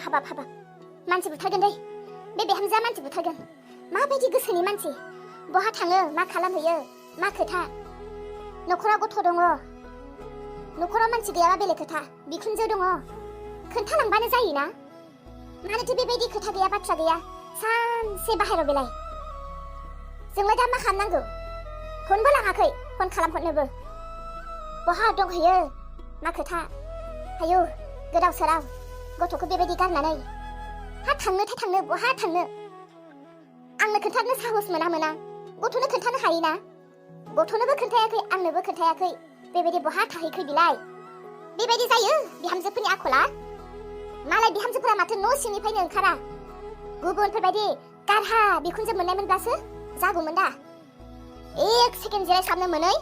हाबाब मानसि बुथारगोन दै बे बिहामजोआ मानसि बुथारगोन माबायदि गोसोनि मानसि बहा थाङो मा खालामहैयो मा खोथा न'खराव गथ' दङ न'खराव मानसि गैयाबा बेलेग खोथा बिखुनजो दङ खोन्थालांबानो जायोना मानोथो बेबायदि खोथा गैया बाथ्रा गैया सानसे बाहेराव बेलाय जोंलाय दा मा खालामनांगौ फनबो लाङाखै फन खालामहरनोबो बहा दंहैयो मा खोथा आयौ गोदाव सोराव गथ'खौ बेबायदि गारनानै हा थांनोथाय थांनो बहा थांनो आंनो खोन्थानो साहस मोना गथ'नो खोन्थानो हायोना गथ'नोबो खोन्थायाखै आंनोबो खोन्थायाखै बेबायदि बहा थाहैखै बिलाय बेबायदि जायो बिहामजोफोरनि आखला मालाय बिहामजोफोरा माथो न' सिंनिफ्रायनो ओंखारा गुबुनफोरबायदि गारहा बिखुनजो मोननायमोनब्लासो जागौमोन दा एक सेकेन्ड जिरायस्लाबनो मोनै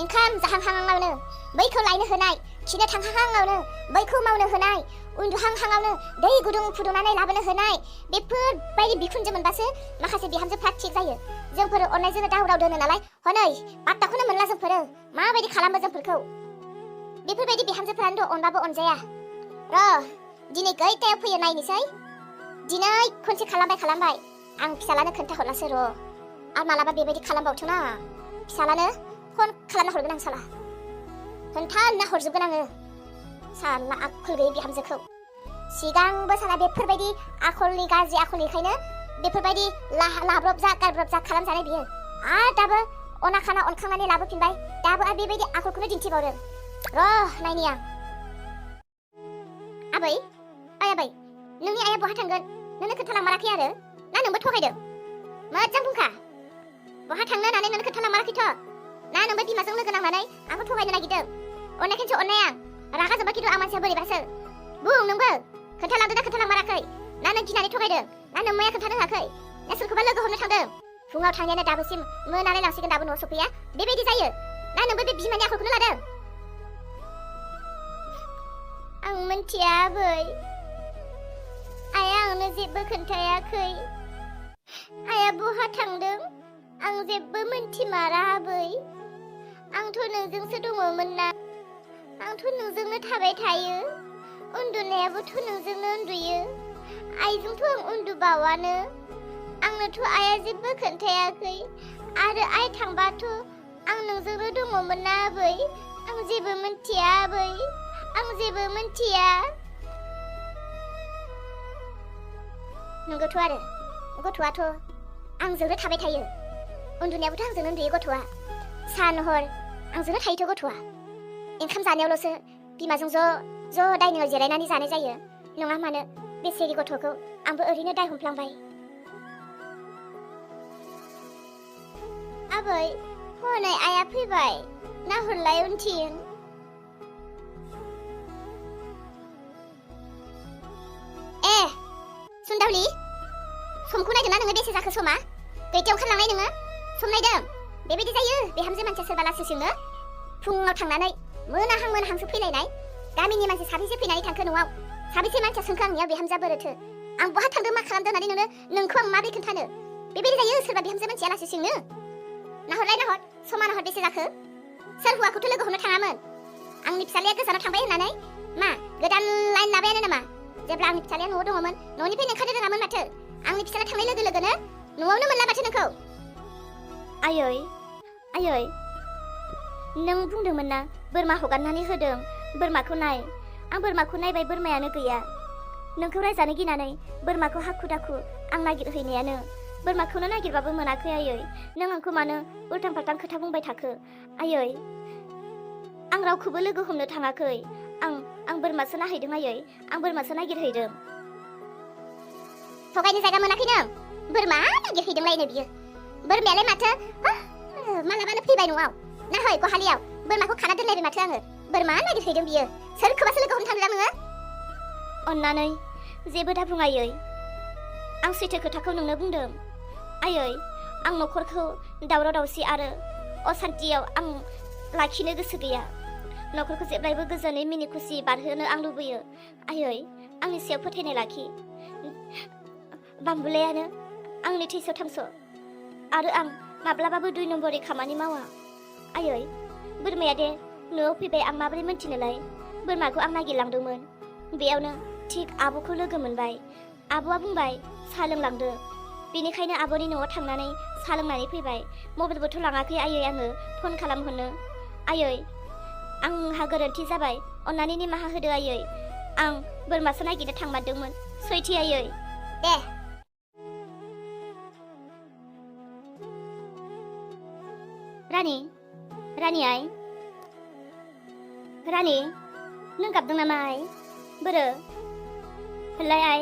ओंखाम जाहांहांआवनो बैखौ लायनो होनाय खिनो थांहांहांआवनो बैखौ मावनो होनाय उन्दुहांहांआवनो दै गुदुं फुदुंनानै लाबोनो होनाय बेफोरबायदि बिखुनजो मोनबासो माखासे बिहामजोफ्रा थिग जायो जोंफोरो अननायजोंनो दावराव दोनो नालाय हनै पात्ताखौनो मोनला जोंफोरो माबायदि खालामो जोंफोरखौ बेफोरबायदि बिहामजोफ्रानोथ' अनबाबो अनजाया र' दिनै गैथायाव फैयो नायनोसै दिनै खनसे खालामबाय आं फिसालानो खोन्थाहरलासो र' आरो मालाबा बेबायदि खालामबावथोना फिसालानो फन खालामना हरगोन आं साला खोन्थाना हरजोबगोन आङो साला आखल गैयै बिहामजोखौ सिगांबो साला बेफोरबायदि आखलनि गाज्रि आखलनिखायनो बेफोरबायदि लाब्रब जा गारब्रब जा खालामजानाय बियो आरो दाबो अना खाना अनखांनानै लाबोफिनबाय दाबो आरो बेबायदि आखलखौनो दिन्थिबावदों र' नायनि आं आबै आबै नोंनि आइया बहा थांगोन नोंनो खोन्थालांमाराखै आरो ना नोंबो थगायदों मोजां बुंखा बहा थांनो होननानै नोंनो खोन्थालांमाराखैथ' ना नोंबो बिमाजों लोगो नांनानै आंखौ थगायनो नागिरदों अननायखौसो अननाय आं रागा जोंबा खिन्थु आं मानसिया बोरैबासो बुं नोंबो खोन्थालांदों ना खोन्थालांमाराखै ना नों गिनानै थगायदों ना नोम्माया खोन्थानो होआखै ना सोरखौबा लोगो हमनो थांदों फुङाव थांनायानो दाबोसिम मोनानै लांसिगोन दाबो न'आव सफैया बेबायदि जायो ना नोंबो बे बिमानि आखलखौनो लादों आं मिन्थिया आबै आइया आंनो जेबो खोन्थायाखै आइया बहा थांदों आं जेबो मिन्थिमारा आबै आंथ' नोंजोंसो दङमोन ना आंथ' नोंजोंनो थाबाय थायो उन्दुनायाबोथ' नोंजोंनो उन्दुयो आइजोंथ' आं उन्दुबावानो आंनोथ' आइया जेबो खोन्थायाखै आरो आइ थांबाथ' आं नोंजोंनो दङमोन ना आबै आं जेबो मिन्थिया आबै आं जेबो मिन्थिया नंगौथ' आरो गथ'आथ' आंजोंनो थाबाय थायो उन्दुनायाबोथ' आंजोंनो उन्दुयो गथ'आ सान हर आंजोंनो थायोथ' गथ'आ ओंखाम जानायावल'सो बिमाजों ज' डाइनिंआव जिरायनानै जानाय जायो नङा मानो बे सेरि गथ'खौ आंबो ओरैनो दाय हमफ्लांबाय आबै हनै आइया फैबाय नाहरलाय उनथिं ए सुन्दावलि समखौ नायदों ना नोङो बेसे जाखो समा गैथायाव ओंखारलांनाय नोङो सम नायदों बेबायदि जायो बिहामजो मानसिया सोरबा लासै सोङो फुङाव थांनानै मोनाहांसो फैलायनाय गामिनि मानसि साबेसे फैनानै थांखो न'आव साबेसे मानसिया सोंखो आंनियाव बिहामजोआ बोरोथो आं बहा थांदों मा खालामदों होननानै नोंखौ आं माबोरै खोन्थानो बेबायदि जायो सोरबा बिहामजो मानसिया लासै सोंनो नाहर समा नाहर बेसे जाखो सोर हौवाखौथ' लोगो हमनो थाङामोन आंनि फिसालाया गोजानाव थांबाय होननानै मा गोदान लाइन लाबायानो नामा जेब्ला आंनि फिसालाया न'आव दङमोन न'निफ्रायनो ओंखारनो रोङामोन माथो आंनि फिसाला थांनाय लोगो लोगोनो न'आवनो मोनला माथो नोंखौ आयै नों बुंदोंमोन ना बोरमा हगारनानै होदों बोरमाखौ नाय आं बोरमाखौ नायबाय बोरमायानो गैया नोंखौ रायजानो गिनानै बोरमाखौ हाखु दाखु आं नागिरहैनायानो बोरमाखौनो नागिरबाबो मोनाखै आयै नों आंखौ मानो उल्टां फाल्टां खोथा बुंबाय थाखो आयै आं रावखौबो लोगो हमनो थाङाखै आं बोरमासो नाहैदों आयै आं बोरमासो नागिरहैदों थगायनो जायगा मोनाखै नों बोरमा नागिरहैदोंलायनो बियो बोरमायालाय माथो मालाबानो फैबाय न'आव नाहै गहालियाव बोरमाखौ खाना दोनलायबाय माथो आङो बोरमा नागिरहैदों बियो सोरखौबासो लोगो हमनो थांदों नोङो अन्नानै जेबो दा बुं आयै आं सैथो खोथाखौ नोंनो बुंदों आयै आं न'खरखौ दावराव दावसि आरो असान्तियाव आं लाखिनो गोसो गैया न'खरखौ जेब्लायबो गोजोनै मिनि खुसि बारहोनो आं लुबैयो आयै आंनि सायाव फोथायनाय लाखि बाम्बुलायानो आंनि थैस' थांस' आरो आं माब्लाबाबो 2 नम्बरनि खामानि मावा आयै बोरमाया दे न'आव फैबाय आं माबोरै मोन्थिनोलाय बोरमाखौ आं नागिरलांदोंमोन बेयावनो थिग आब'खौ लोगो मोनबाय। आब'आ बुंबाय साहा लोंलांदो। बेनिखायनो आब'नि न'आव थांनानै साहा लोंनानै फैबाय। मबाइलबोथ' लाङाखै आयै आङो फन खालामहरनो। आयै आंहा गोरोन्थि जाबाय, अन्नानै निमाहा होदो आयै। आं बोरमासो नागिरनो थांमारदोंमोन, सैथो आयै। दे रानि आइ, रानि नों गाबदों नामा आइ? बोरो होनलाय आइ,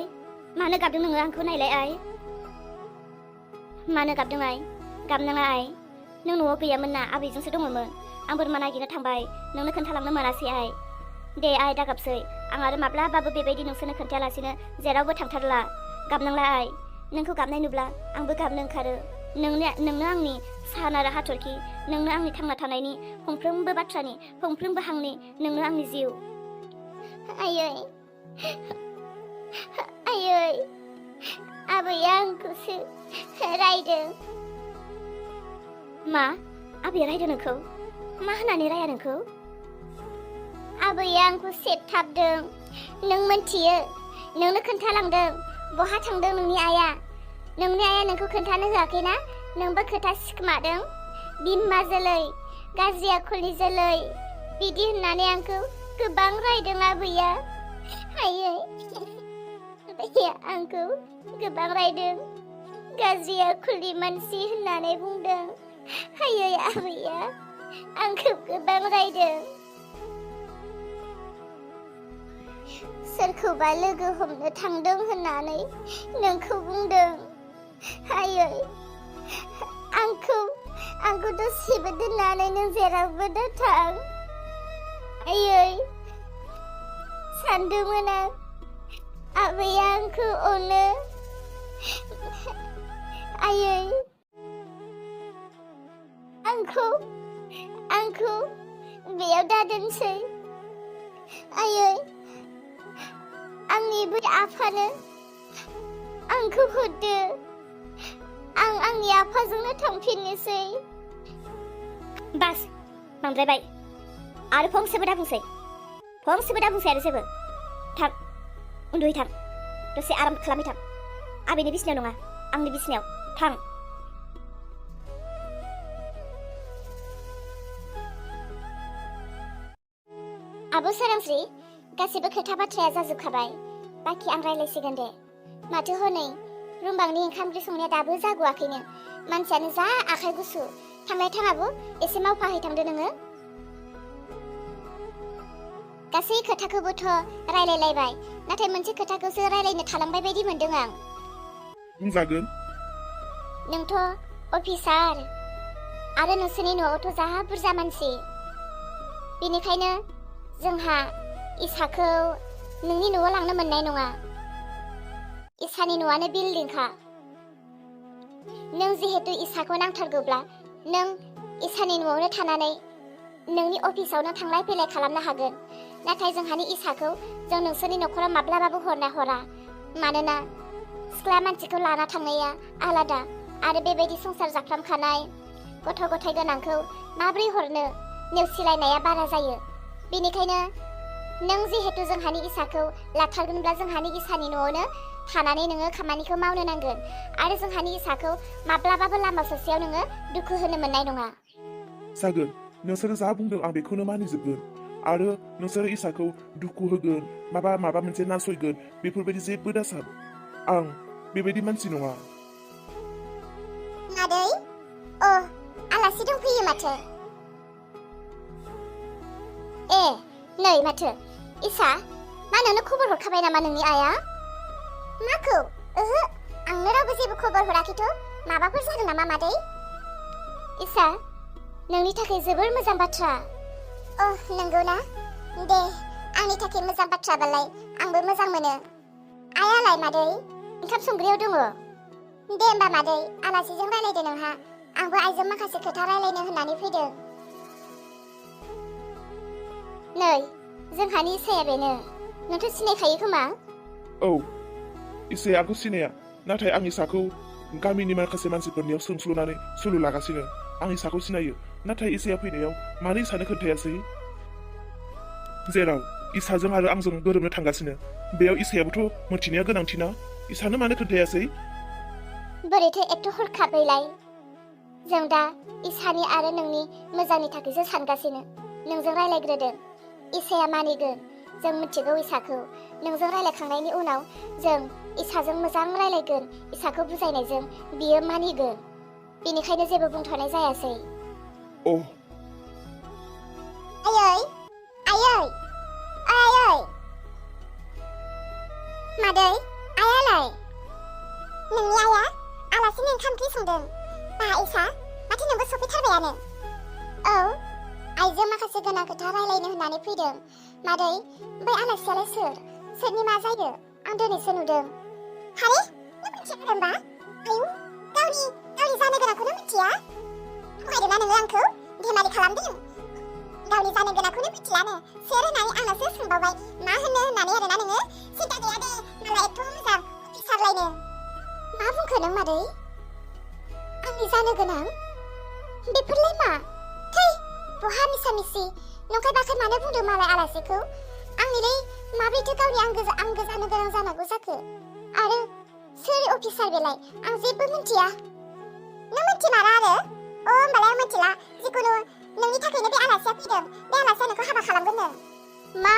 मानो गाबदों नोङो? आंखौ नायलाय आइ, मानो गाबदों आइ? गाबनाङा आइ, नों न'आव गैयामोन ना, आबैजोंसो दङमोन। आं बोरमा नागिरनो थांबाय, नोंनो खोन्थालांनो मोनासै आइ। दे आइ दागाबसै, आं आरो माब्लाबाबो बेबायदि नोंसोरनो खोन्थायालासिनो जेरावबो थांथारला। गाबनांला आइ, नोंखौ गाबनाय नुब्ला आंबो गाबनो ओंखारो। नोंनो आंनि सान आरो हाथरखि, नोंनो आंनि थांना थानायनि फंफ्रोमबो बाथ्रानि, फंफ्रोमबो हांनि, नोंनो आंनि जिउ। आयै आबैया आंखौसो रायदों। मा? आबैया रायदों नोंखौ? मा होननानै राया नोंखौ? आबैया आंखौ सेबथाबदों। नों मोनथियो, नोंनो खोन्थालांदों। बहा थांदों नोंनि आइया? नोंनि आइया नोंखौ खोन्थानो होआखैना? नोंबो खोथा सिखोमादों। बिमा जोलै, गाज्रि आखलनि जोलै, बिदि होननानै आंखौ गोबां रायदों आबैया। आबैया आंखौ गोबां रायदों, गाज्रि आखलनि मानसि होननानै बुंदों। आबैया आंखौ गोबां रायदों। सोरखौबा लोगो हमनो थांदों होननानै नोंखौ बुंदों। आंखौ दसेबो दोननानै नों जेरावबो दाथां। सानदोंमोन आं आबैया आंखौ अनो। आंखौ बेयाव दादोनसै। आंनि बै आफानो आंखौ हरदो। आं आंनि आफाजोंनो थांफिननोसै। बास, बांद्रायबाय। आरो फंसेबो दाबुंसै आरो जेबो। थां, उन्दुहै थां, दसे आराम खालामहै थां। आबैनि बिसिनायाव नङा, आंनि बिसिनायाव थां। आब' सोरांस्रि, गासैबो खोथा बाथ्राया जाजोबखाबाय। बाखि आं रायलायसिगोन दे। माथो हनै रुमबांनि ओंखाम ओंख्रि संनाया दाबो जागोआखैनो। मानसियानो जा आखाइ गुसु। थांलाय थां आब', एसे मावफाहैथांदो नोङो। गासै खोथाखौबोथ' रायलायलायबाय, नाथाय मोनसे खोथाखौसो रायलायनो थालांबाय बायदि मोनदों आं। बुंजागोन। नोंथ' अफिसार, आरो नोंसोरनि न'आवथ' जा बुरजा मानसि। बेनिखायनो जोंहा इसाखौ नोंनि न'आव लांनो मोननाय नङा। इसानि न'आनो बिल्डिंखा। नों जिहेतु इसाखौ नांथारगौब्ला नों इसानि न'आवनो थानानै नोंनि अफिसावनो थांलाय फैलाय खालामनो हागोन। नाथाय जोंहानि इसाखौ जों नोंसोरनि न'खराव माब्लाबाबो हरा। मानोना सिख्ला मानसिखौ लाना थांनाया आलादा, आरो बेबायदि संसार जाफ्रामखानाय गथ' गथाय गोनांखौ माब्रै हरनो? नेवसिलायनाया बारा जायो। बेनिखायनो नों जिहेतु जोंहानि इसाखौ लाथारगोनब्ला जोंहानि इसानि न'आवनो थानानै नोङो खामानिखौ मावनो नांगोन। आरो जोंहानि इसाखौ माब्लाबाबो लामा ससेयाव नोङो दुखु होनो मोननाय नङा। जागोन, नोंसोरो जा बुंदों आं बेखौनो मानिजोबगोन। आरो नोंसोरो इसाखौ दुखु होगोन, माबा मोनसे नासयगोन, बेफोरबायदि जेबो दासान। आं बेबायदि मानसि नङा। मादै, आलासि दंफैयो माथो। नै माथो, इसा, मा नोंनो खबर हरखाबाय नामा नोंनि आइया? माखौ? ओहो, आंनो रावबो जेबो खबर हराखैथ'। माबाफोर जादों नामा मादै? इसा, नोंनि थाखाय जोबोर मोजां बाथ्रा। नंगौना? दे, आंनि थाखाय मोजां बाथ्राबालाय आंबो मोजां मोनो। आइयालाय मादै? ओंखाम संग्रायाव दङ। दे होमबा मादै, आलासिजों रायलायदो नोंहा। आंबो आइजों माखासे खोथा रायलायनो होननानै फैदों। नै, जोंहानि इसाया बेनो। नोंथ' सिनायखायो खोमा? औ, इसाया आंखौ सिनाया, नाथाय आं इसाखौ गामिनि माखासे मानसिफोरनियाव सोंस्लुनानै सुलु लागासिनो। आं इसाखौ सिनायो, नाथाय इसाया फैनायाव मानो इसानो खोन्थायासै? जेराव इसाजों आरो आंजों गोरोबनो थांगासिनो, बेयाव इसायाबोथ' मोनथिनाया गोनांथिना इसानो मानो खोन्थायासै बोरैथो एथ' हरखाबैलाय जों दा इसानि आरो नोंनि मोजांनि थाखायसो सानगासिनो नोंजों रायलायग्रोदों इसाया मानिगोन जों मिथिगौ इसाखौ नोंजों रायलायखांनायनि उनाव जों इसाजों मोजां रायलायगोन इसाखौ बुजायनायजों बियो मानिगोन बेनिखायनो जेबो बुंथ'नाय जायासै अ आयै आयै आयै मादै आयालाय नोंनि आया आलासिनो ओंखाम ओंख्रि संदों बा इसा माथो नोंबो सफैथारबायानो औ आइजों माखासे गोनां खोथा रायलायनो होननानै फैदों मादै बै आलासियालाय सोरनि मा जायो आं दिनैसो नुदों हारे नों मिथिया होनबा आयु गावनि जानो गोनांखौनो मिथिया थगायदोंना नोङो आंखौ धेमालि खालामदों गावनि जानो गोनांखौनो मिथियानो सोर होननानै आंनावसो सोंबावबाय मा होननानै आरोना नोङो सिन्था गैया दे मालाय एथ' मोजां अफिसारलायनो मा बुंखो नों मादै आंनि जानो गोनां बेफोरलाय मा थै बहा मिसामिसि नंखाय बाखाय मानो बुंदों मालाय आलासिखौ आंनिलाय माब्रैथो गावनि आंगो जानो गोनां जानांगौ जाखो आरो सोर अफिसार बेलाय आं जेबो मिथिया नों मिथिमारा आरो होमबालाय आं मिथिला जिखुनु नोंनि थाखायनो बे आलासिया फैदों बे आलासिया नोंखौ हाबा खालामगोननो मा